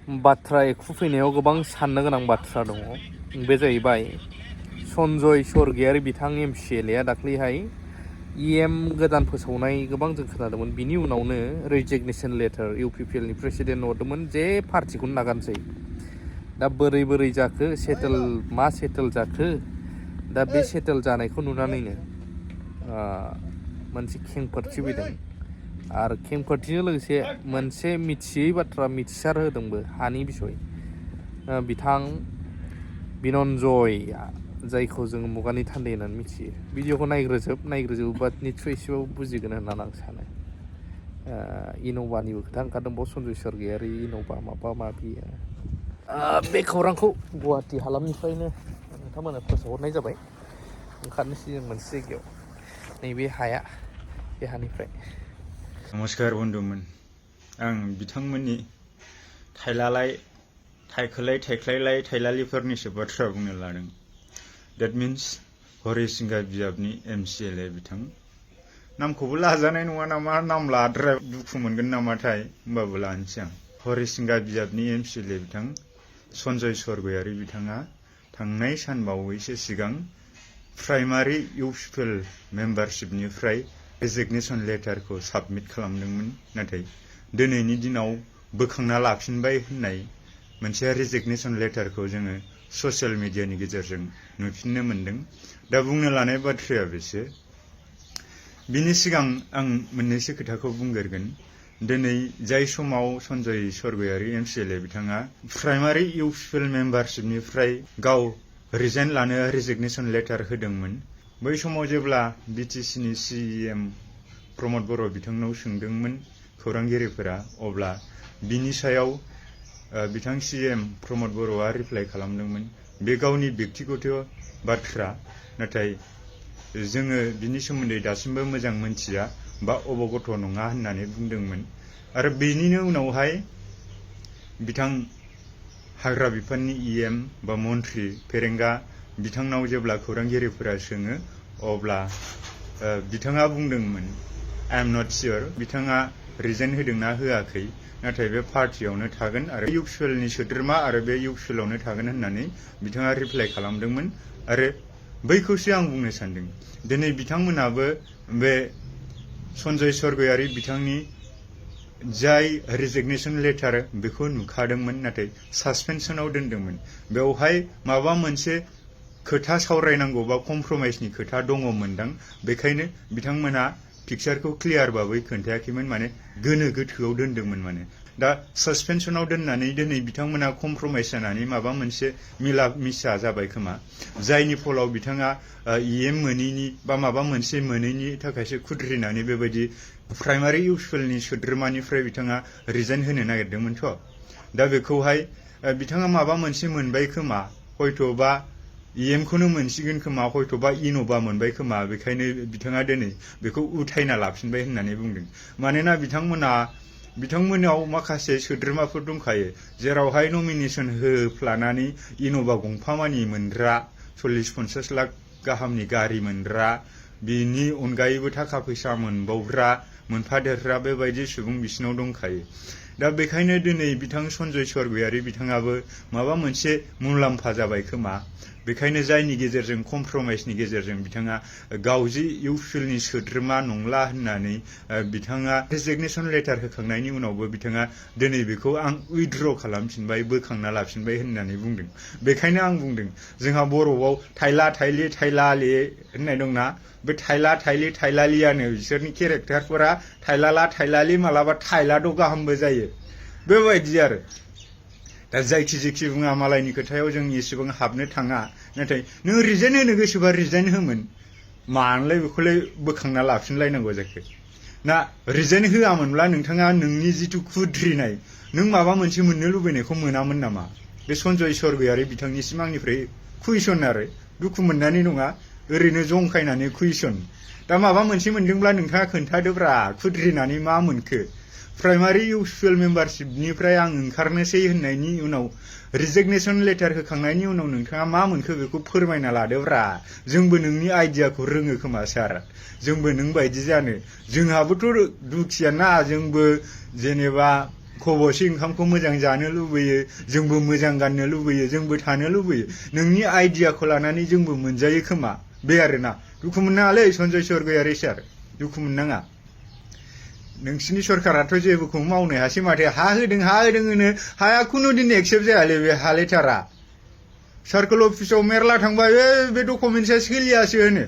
बाथ्रा एखुफैनायाव गोबां साननो गोनां बाथ्रा दङ। बे जाहैबाय सन्जय स्वर्गियारि बिथां MCLA आ दाख्लैहाय EM गोदान फोसावनाय गोबां जों खोनादोंमोन। बिनि उनावनो रेजिगनेसन लेटार UPPL नि प्रेसिडेन्ट हरदोंमोन जे पार्टिखौनो नागारनोसै। दा बोरै जाखो सेटेल जाखो दा बे सेटेल जानायखौ नुनानैनो मोनसे खेंफोरथि फैदों आरो खेंफोरथिजों लोगोसे मोनसे मिथियै बाथ्रा मिथिसार होदोंबो हानि बिसय। बिथां बिनन्जयआ जायखौ जोङो मुगानि थान्दै होननानै मिथियो। भिडिअखौ नायग्रोजोबोबा निस्सय एसेबाबो बुजिगोन होननानै आं सानो। इन'भानिबो खोथा ओंखारदों बाव सन्जय स्वर्गियारि इन'भा माबा माबि। बे खौरांखौ गुवाहाटि हालामनिफ्रायनो नोंथांमोननो फोसावहरनाय जाबाय। ओंखारनोसै जों मोनसे जायगायाव नैबे हाया बे हानिफ्राय। नमस्कार बन्धुमोन, आं बिथांमोननि थाइख्लायलाय थाइलालिफोरनिसो बाथ्रा बुंनो लादों। That means हरिसिंगा बिजाबनि MCLA बिथां। नामखौबो लाजानाय नङा नामा, नाम लाद्राय दुखु मोनगोन नामाथाय, होमबाबो लानोसै आं। हरिसिंगा बिजाबनि MCLA बिथां सन्जय स्वर्गियारि बिथाङा थांनाय सानबावैसो सिगां प्राइमारि UPPL मेम्बारशिपनिफ्राय रेजिगनेसन लेटारखौ साबमिट खालामदोंमोन। नाथाय दिनैनि दिनाव बोखांना लाफिनबाय होननाय मोनसे रेजिगनेसन लेटारखौ जोङो ससियेल मिडियानि गेजेरजों नुफिननो मोन्दों। दा बुंनो लानाय बाथ्राया बेसो। बिनि सिगां आं मोननैसो खोथाखौ बुंग्रोगोन। दिनै जाय समाव सन्जय स्वर्गियारि MCLA बिथाङा प्राइमारि UPPL मेम्बारशिपनिफ्राय गाव रिजाइन लानो रेजिगनेसन लेटार होदोंमोन, बै समाव जेब्ला BTCनि CEM प्रमद बर' बिथांनाव सोंदोंमोन खौरांगिरिफोरा, अब्ला बिनि सायाव बिथां CEM प्रमद बर'आ रिप्लाइ खालामदोंमोन बे गावनि बेक्तिगत बाथ्रा, नाथाय जोङो बिनि सोमोन्दै दासिमबो मोजां मोनथिया बा अबगत नङा होननानै बुंदोंमोन। आरो बेनिनो उनावहाय बिथां हाग्रा बिफाननि EM बा मन्थ्रि फेरेंगा बिथांनाव जेब्ला खौरांगिरिफोरा सोङो, अब्ला बिथाङा बुंदोंमोन I am not sure बिथाङा रिजाइन होदोंना होआखै, नाथाय बे पार्टियावनो थागोन आरो UPPLनि सोद्रोमा आरो बे UPPLआवनो थागोन होननानै बिथाङा रिप्लाइ खालामदोंमोन। आरो बैखौसो आं बुंनो सानदों। दिनै बिथांमोनाबो बे सन्जय स्वर्गियारि बिथांनि जाय रेजिगनेसन लेटार बेखौ नुखादोंमोन, नाथाय सासपेनसनाव दोनदोंमोन। बेवहाय माबा मोनसे खोथा सावरायनांगौ बा कमप्रमाइसनि खोथा दङमोनदां, बेखायनो बिथांमोना पिक्चारखौ क्लियारबाबो खोन्थायाखैमोन, माने गोनो गोथोआव दोनदोंमोन। माने दा सासपेनसनाव दोननानै दिनै बिथांमोना कमप्रमाइस जानानै माबा मोनसे मिला मिसा जाबाय खोमा, जायनि फलाव बिथाङा EM मोनैनि बा माबा मोनसे मोनैनि थाखायसो खुद्रिनानै बेबायदि प्राइमारि UPPLनि सोद्रोमानिफ्राय बिथाङा रिजाइन होनो नागिरदोंमोनथ'। दा बेखौहाय बिथाङा माबा मोनसे मोनबाय खोमा, हयथ'बा EM खौनो मोनसिगोन खोमा, हयथ'बा इन'भा मोनबाय खोमा, बेखायनो बिथाङा दिनै बेखौ उथायना लाफिनबाय होननानै बुंदों। मानोना बिथांमोनाव माखासे सोद्रोमाफोर दंखायो, जेरावहाय नमिनेसन होफ्लानानै इन'भा गंफामानि मोनग्रा, 40-50 लाख गाहामनि गारि मोनग्रा, बिनि अनगायैबो थाखा फैसा मोनबावग्रा, मोनफादेरग्रा बेबायदि सुबुं बिसिनाव दंखायो। दा बेखायनो दिनै बिथां सन्जय स्वर्गियारि बिथाङाबो माबा मोनसे मुलाम्फा जाबाय खोमा, बेखायनो जायनि गेजेरजों कमप्रमाइसनि गेजेरजों बिथाङा गावजि UPPLनि सोद्रोमा नंला होननानै बिथाङा रेजिगनेसन लेटार होखांनायनि उनावबो बिथाङा दिनै बेखौ आं उइथड्र खालामफिनबाय, बोखांना लाफिनबाय होननानै बुंदों। बेखायनो आं बुंदों, जोंहा बर'आव थाइला थाइलि थाइलालि होननाय दंना, बे थाइला थाइलि थाइलालियानो बिसोरनि केरेक्टारफोरा थाइलाला थाइलालि मालाबा थाइलाद' गाहामबो जायो, बेबायदि आरो। दा जायखि बुङा, मालायनि खोथायाव जों एसेबां हाबनो थाङा। नाथाय नों रिजाइन होनो गोसोबा रिजाइन होमोन, मानोलाय बेखौलाय बोखांना लाफिनलायनांगौ जाखो? ना रिजाइन होआमोनब्ला नोंथाङा नोंनि जिथु खुद्रिनाय, नों माबा मोनसे मोननो लुबैनायखौ मोनामोन नामा? बे सन्जय स्वर्गियारि बिथांनिसिम आंनिफ्राय कुइसन आरो, दुखु मोननानै नङा, ओरैनो जंखायनानै कुइसन। दा माबा मोनसे मोनदोंब्ला नोंथाङा खोन्थादोब्रा, खुद्रिनानै मा मोनखो? प्राइमारि UPPL मेम्बारशिपनिफ्राय आं ओंखारनोसै होननायनि उनाव रेजिगनेसन लेटार होखांनायनि उनाव नोंथाङा मा मोनखो बेखौ फोरमायना लादोब्रा। जोंबो नोंनि आइडियाखौ रोङो खोमा सार, जोंबो नों बायदि जानो। जोंहाबोथ' दुखियाना, जोंबो जेनेबा खब'से ओंखामखौ मोजां जानो लुबैयो, जोंबो मोजां गाननो लुबैयो, जोंबो थानो लुबैयो। नोंनि आइडियाखौ लानानै जोंबो मोनजायो खोमा, बे आरोना। दुखु मोननाङालै सन्जय सर्गयारि सार, दुखु मोननाङा। नोंसिनि सरकाराथ' जेबोखौ मावनो हायासै माथो। हा होदों होनो, हाया खुनु दिन एक्सेप्ट जायालै, बे हालेथारा। सार्कोल अफिसाव मेरला थांबाय, बे डकुमेन्टसा सोलियासो होनो।